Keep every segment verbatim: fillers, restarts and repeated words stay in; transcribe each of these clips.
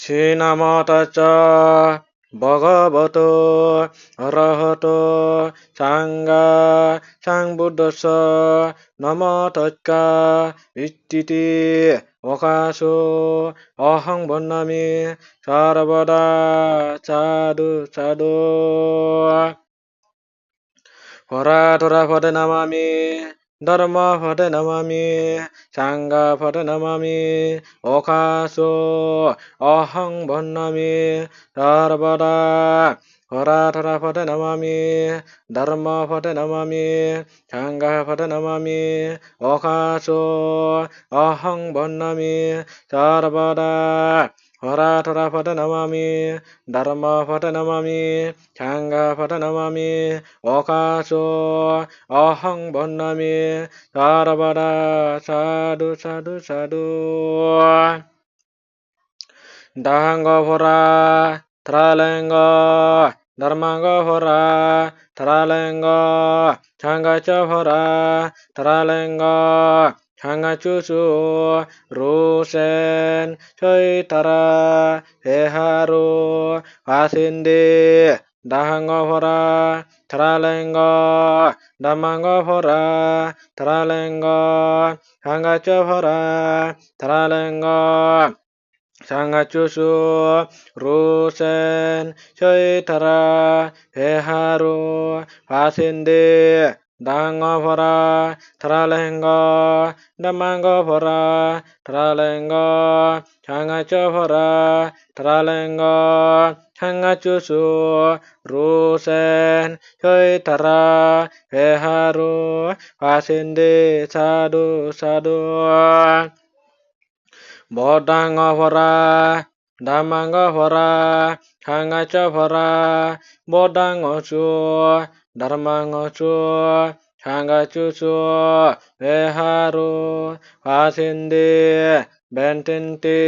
Sī namo tassa bhagavato arahato sammāsambuddhassa. Namo tassa icchiti okāso ahaṃ vandāmi sarvadā. Sādhu, sādhu. Horatora pāde namāmi, dharmapada namāmi, saṅghapāde namāmi, okāso ahaṃ vandāmi sarvadā. Horatora pāde namāmi, dharmapada namāmi, saṅghapāde namāmi, okāso ahaṃ vandāmi sarvadā. Horatora pāde namāmi, dharmapada namāmi, saṅghapāde namāmi, okāso ahaṃ vandāmi sarvadā. Sādhu, sādhu, sādhu. Dahaṃ gopura taralengo, dharmaṃ gopura taralengo, saṅghañca pura taralengo, saṅghañcusu rūsen soitara vehāro pasindi. Dahaṃ gopura taralengo, dhammaṃ gopura taralengo, saṅghañca pura taralengo, saṅghañcusu rūsen soitara vehāro pasindi. Dahaṃ gopura taralengo, dhammaṃ gopura taralengo, saṅghañca pura taralengo, saṅghañcusu rūsen soitara vehāro pasindi. Sādhu, sādhu. Buddhaṃ gopura, dhammaṃ gopura, saṅghañca pura. Buddhaṃ ujū, dhammaṃ ujū, saṅghañcusu vehāro pasindi. Bhadantī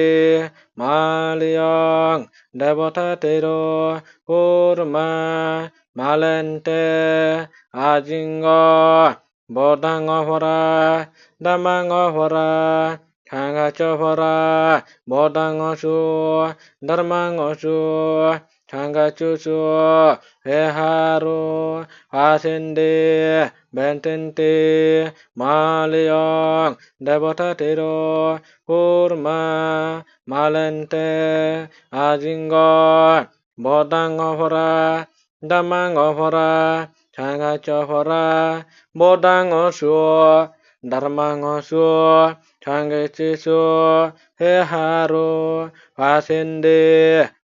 māriyaṃ devatātiro brahmā marante ājiṅgo. Buddhaṃ gopura, dhammaṃ gopura, saṅghañca pura. Buddhaṃ ujū, dhammaṃ ujū, saṅghañcusu vehāro pasindi. Bhadantī māriyaṃ devatātiro brahmā marante ājiṅgo. Buddhaṃ gopura, dhammaṃ gopura, saṅghañca pura. Buddhaṃ ujū, dhammaṃ ujū, saṅghañcusu vehāro pasindi.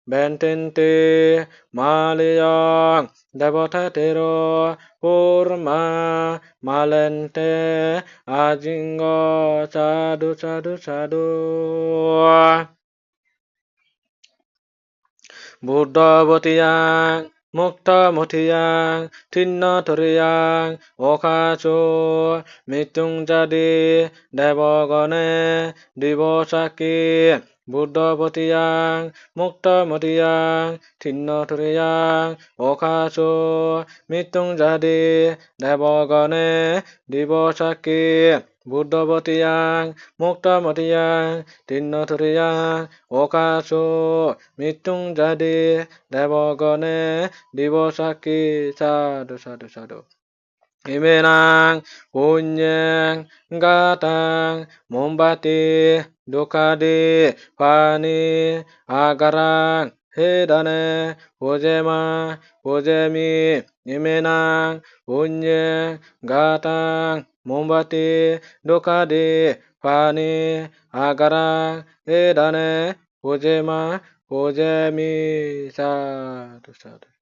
Bhadantī māriyaṃ devatātiro brahmā marante ājiṅgo. Sādhu, sādhu, sādhu. Buddhapatiyaṃ muktamatiyaṃ tiṇṇatariyaṃ okāso mittuṃ jāti devagane divasāki. Buddhapatiyaṃ muktamatiyaṃ tiṇṇatariyaṃ okāso mittuṃ jāti devagane divasāki. Buddhapatiyaṃ muktamatiyaṃ tiṇṇatariyaṃ okāso mittuṃ jāti devagane divasāki. Sādhu, sādhu, sādhu. Imenaṃ puññaṃ khataṃ mum pati dukkhādi pani agaraṃ hidane pūjema pūjemi. Imenaṃ puññaṃ khataṃ mum pati dukkhādi pani agaraṃ hidane pūjema pūjemi. Sādhu, sādhu.